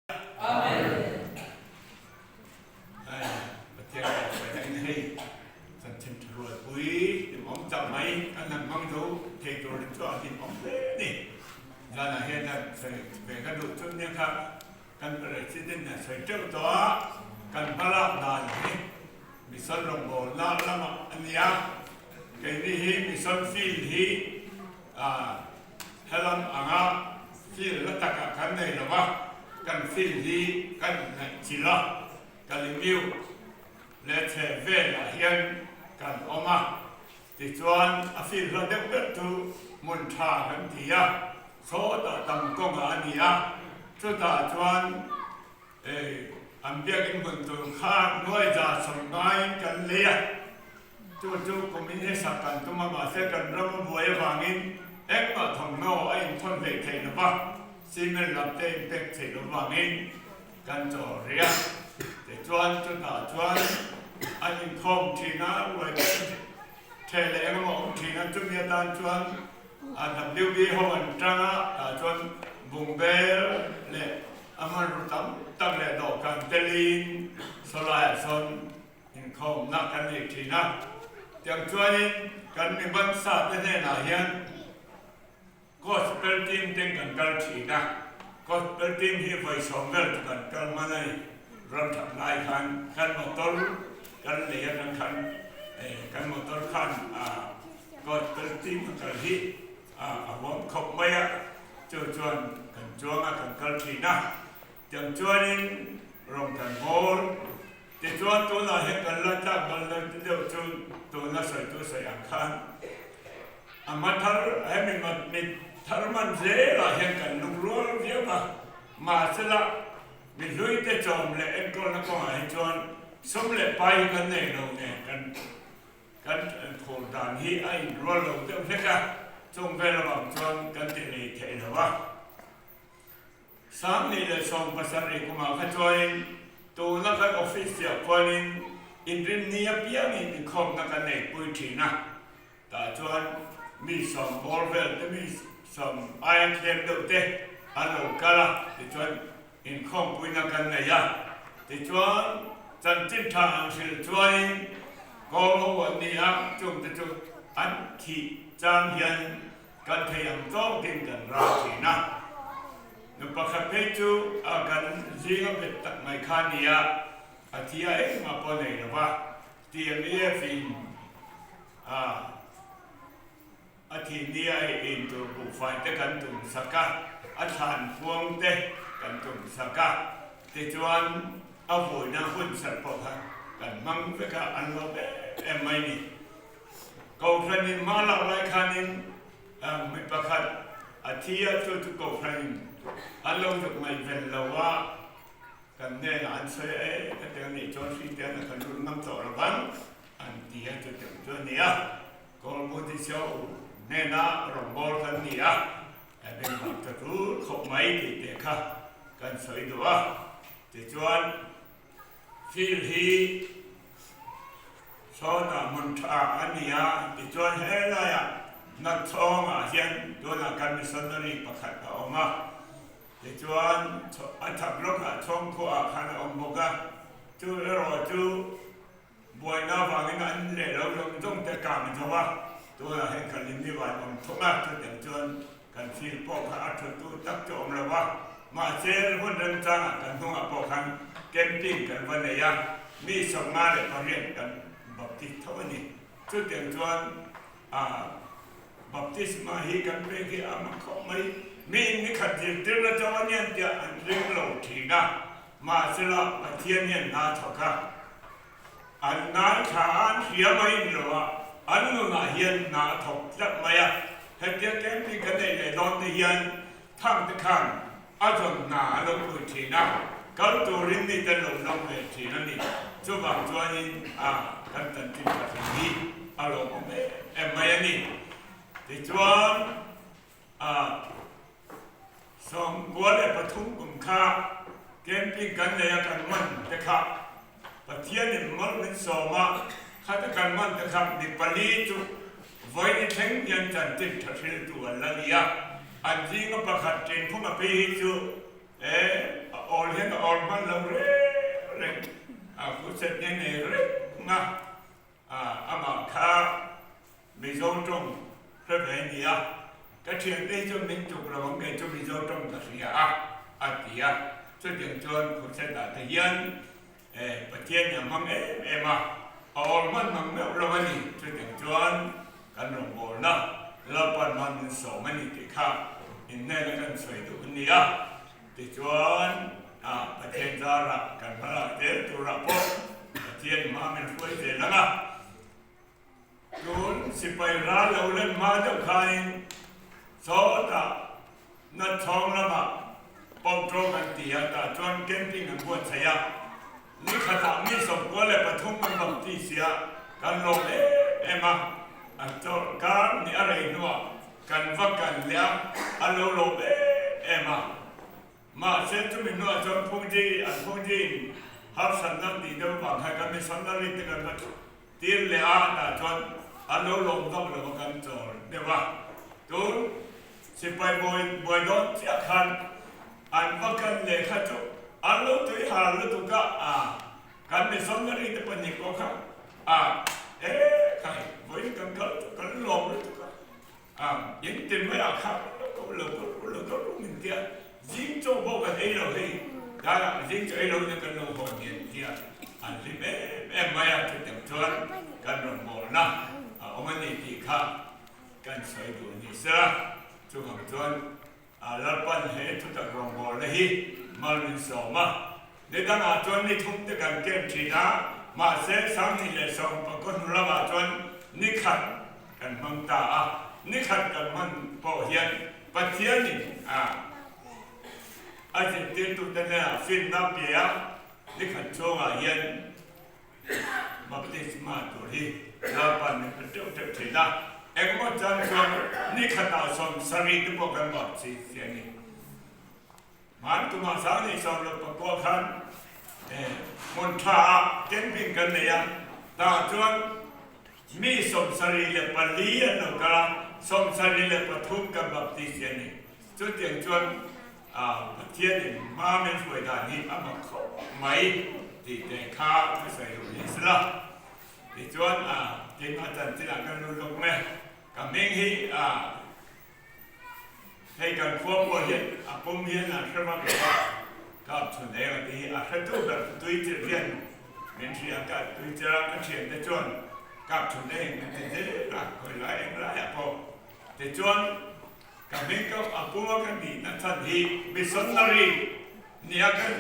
Amen. Pathian kan sawi in hei chanchin tha rualpui hlimawm tak mai kan han hmang zo thei tur hi chu a hlimawm hle a ni. Zanah hian han sawi ve ka duh chu nia kha kan President a sawi teuh tawh a, kan hmalak dan hi mission rawngbawlna lamah a ni a, keini hi mission field hi Helam anga field la takah kan nei lo va, kan field hi kan ngaihchilh a, Kalimiu leh chheh velah hian kan awm a, tichuan a field hla deuh deuh chu hmun tha kan ti a, sawtah tam kawngah a ni a, chutah chuan an biakinn hmun tur kha nuai za sawm ngaiin kan lei a. Chu chu kumin hi sak kan tum a, mahse kan ram a buai avangin engmah thawmhnaw a inthawn hleih theih lo va, cement lam te inpek theih lo vangin kan chaw rih a. Tichuan chutah chuan an inkhawm thin a, ruai theh leh engemaw awm thin a, chumi atan chuan a WB ho an tang a, tah chuan bungbel leh a hmanraw tam tak leh dawhkan telin sawlaiah sawn Inkhawmna kan nei thin a, tiang chuanin kan mi hmansa te hnenah hian Gospel team ten kan kal thin a, Gospel team hi vawi sawm vel chu kan kal hman a ni, ram that lai khan kan motor kan lei atang khan kan motor khan Gospel team a kal hi a huam khawp mai a, chu chuan kan chuang a kan kal thin a, tiang chuanin rawng kan bawl. Tichuan tunah hian kan la tlak bal lo ti deuh chu tuna sawitu sawi ang khan a hma thar hemi mit thar man zelah hian kan lungrual viau a, mahsela mi hlui te chawm leh enkawlna kawngah hi chuan sum leh pai hi kan nei lo nen kan kan phur dan hi a inrual lo deuh hlek a, chung vel avang chuan kan ti lei theih lo a. 2017 kumah kha chuanin tuna kan office chiah kualin inrinni apiangin inkhawmna kan neihpui thin a, tah chuan mi sawm bawr vel te mi sawm aia thlem deuh te an lo kal a, tichuan inkhawmpuina kan nei a, tichuan chanchin tha ang hrilh chuanin kawl ho an ni a, chungte chu an thih chang hian Kan thei ang tawkin kan ral thin a, nu pakhat phei chu a kan zinga bet tak mai kha a ni a, a thi a engmah pawh nei lo va, TMEF in a a thih ni a ei in tur buhfai te kan tum sak a, a thlan khuang te kan tum sak a, tichuan a vuina hun serh pawh kha kan hmang vek a, an lo em em mai ni. Kohhranin hma lak lai khanin mi pakhat a thi a, chu chu kohhranin an lo zuk ngaihven lo a, kan hnenah an sawi a, e ka tel nih chuan hri te an kan lut ngam tawh lo vang an ti a, chu tiang chu a ni a. Kawlbu Tisio hnena rawngbâwl kan ni a, bengvar ta tul khawp mai tih te kha kan sawi duh a, tichuan Field hi sawtah hmun tha a ni a, tichuan helaiah Natchawngah hian tunah kan missionary pakhat a awm a, tichuan a chhak lawkah Chawngkhuaah khan a awm bawk a, chu erawh chu buaina avangin an leh lo zawng zawng te kang zo a, tunah hian Khalimi van awm thung a, chutiang chuan Kan thil pawh kha a thattu tak chu awm lo a, mahse hun remchangah kan hnungah pawh khan camping kan va nei a, mi 58 kan baptist tho a ni. Chutiang chuan ah baptisma hi kan pek hi a mak khawp mai. Miin ni khat zirtirna chauh a nian tiah an ring lo thin a, mahsela Pathian hian hna thawk a, an ngaithla a, an hria mai ni lo a, an nunah hian hna a thawk tlat mai a. Hetia camping kan neih leh dawn te hian thang te khan a zawn hna an lo pui thin a, kal turin mi te an lo lawm ve thin a ni. Chuvang chuanin a kan chanchin tha thin hi a lawmawm em em mai a ni. Tichuan a 93 kum kha camping kan nei a kan man te kha Pathianin mal min sawm a, khata kan man te kha mi pali chu vawiin thleng hian chanchin tha hriltu an la ni a, an zinga pakhat ṭin phung a phei hi chu e a awl hian. khuset nei nei reng a, amah kha Mizo tawng hre ve a ni a, ka thiante hi chuan min tuk lo ang kei chu Mizo tawng ka hria a, a ti a. Chutiang chuan khusetah te hian Pathian a hmang em em a, a awr hman mang meuh lo a ni. Chutiang chuan kan rawngbawlna Lalpan hman min sawm a ni tih kha inhnena kan sawi duh a ni a. Tichuan, Pathian zarah kan hmalak zel turah pawh Pathian hma min hruai zel ang a. Tun sipai ral lo len hma deuh khanin sawtah Natchhawng lamah Pauṭawng an ti a, tah chuan camping an buatsaih a. Ni khatah mi 93 kan baptis a, kan lawm em em a. A chawlhkar ni a rei hnuah kan va kal leh a, a lo lawm em em a. Mahse chumi hnuah chuan Phungji, an Phungjiin harsatna tih deuh vang khan kan missionary te kan va tir leh a, tah chuan an lo lawm vak lo a kan chawl deuh a. Tun sipai buai buai dawn chiah khan an va kal leh kha chu an lo tui har lutuk a, a kan missionary te pahnih pawh kha a e khai vawiin kan kal chu kan lawm lutuk a. A, in ti mai ah kha lo ko lo ko lo ko ru min tia zing chaw pawh kan ei lo hei tlaiah zing chaw ei lo in kan lo haw ni an tia an hlim em em mai a chutiang chuan kan rawn bawlna a awm a ni tih kha kan sawi duh a ni sela chuvang chuan A Lalpan he thutak rawngbawlna hi mal min sawm a, ni dangah chuan ni thum te kan ken thin a, mahse 2019 hnu lamah chuan ni khat kan hmang ta a, ni khat kan hman pawh hian Pathianin a a zirtirtute hnenah finna pe a, ni khat chhungah hian Baptisma tur hi Lalpan min pe teuh teuh thin a, engemaw chan chuan ni khatah 70 te pawh kan baptist si a ni. Hman tumah 2019 khan hmun tha ah camping kan nei a, tah chuan mi 74 an lo kal a, 73 kan baptist si a ni. Chutiang chuan Pathianin hma min hruai dan hi a mak khawp mai tih te kha ka sawi duh ni sela. Tichuan keimah chanchinah kan lut lawk mai. Ka hming hi hei kan khua pawh hian a pum hian a hre vak lo a, kap chhun eng a ti hi a hretu ber chu tui chirh hian min hria ka tui chirh a, ka thiante chuan kap chhun eng min ti zel a, khawi lai eng laiah pawh. Tichuan Ka hming ka a puma ka nihna chhan hi missionary nia kan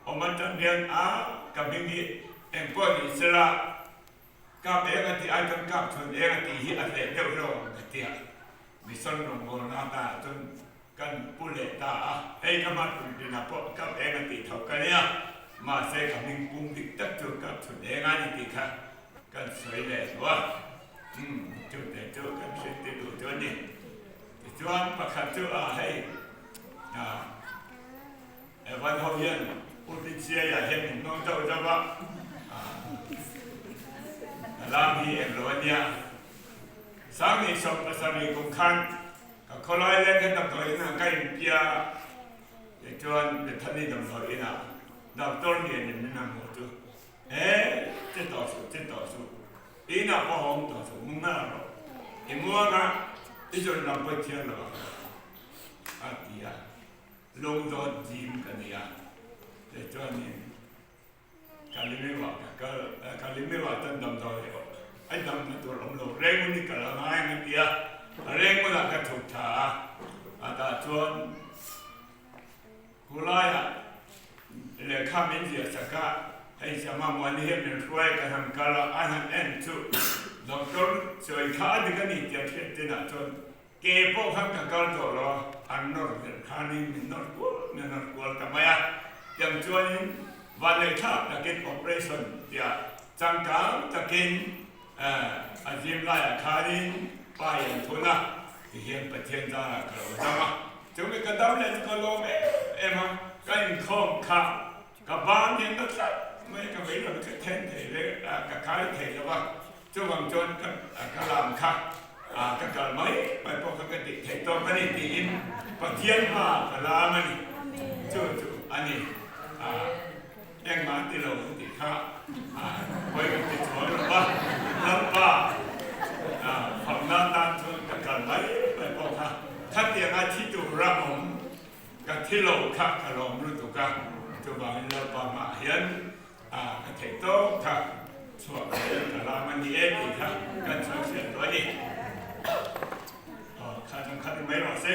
awm atang hian a ka hming hi engpawh ni sela kap eng a tih ai chuan kap chhun eng a tih hi a hleh deuh hlawm ang ka tia mission rawngbawlna atan chuan kan pu leh ta a hei ka hman kum tinah pawh kap eng a tih tho ka nia mahse ka hming pum dik tak chu kap chhun eng a ni tih kha kan sawi leh hlauh a. Umm, chute chu kan hrilh ti duh chu a ni. Tichuan pakhat chu a hei ah Evan ho hian Pu Hlinsiaia hian min hnawng chauh chauh a, ah ka lam hi eng lo a nia. 2017 kum khan ka khawlai leng kha damdawi inah ka inpia a, tichuan Bethany damdawi inah doctor lianin min han hmuh chu He, che tawh suh, che tawh suh. Inah pawh a awm tawh suh, mu nghal rawh. I muanga i zawn lam pawh i thiang lo ang, a ti a. Lungdawt zim ka ni a, tichuanin Kalimewah ka kal, Kalimewah chuan damdawi a damna tur awm lo, Rengun i kal a ngai ang a ti a. Rengunah ka chhuk tha a, a tah chuan Khulaiah lehkha min ziah sak a, hei Sama Muani hian min hruai ka han kal a, a han en chu Doctor sawi kha a dik a ni tih an hriat chinah chuan ke pawh khan ka kal tawh lo a, an nawr hmel khanin min nawr kual min nawr kual ta mai a, tiang chuanin vanneih thlak takin operation tia changkang takin a zim laiah khanin pai an thun a, tihian Pathian zarah ka lo dam a. Chumi ka dam leh chu ka lawm em em a, ka inkhawm kha ka ban hian ka tlat mai ka vei lo ka then thei ve ka kai thei lo va, chuvang chuan ka ka lam kha ka kal mai mai pawh kha ka tih theih tawk a ni tiin Pathian hma ka lam a ni, chu chu a ni. Engmah an ti lo an tih kha pawi kan ti chuang lo va, Lalpa fakna tan chuan ka kal mai mai pawh kha khatianga thi tura awm ka thi lo kha ka lawm lutuk a, chuvangin Lalpa hmaah hian ka theih tawk kha chhuah theih ka lam a ni e tih kha kan chhuah hriat tawh a ni. Kha dang kha ni mai rawh se.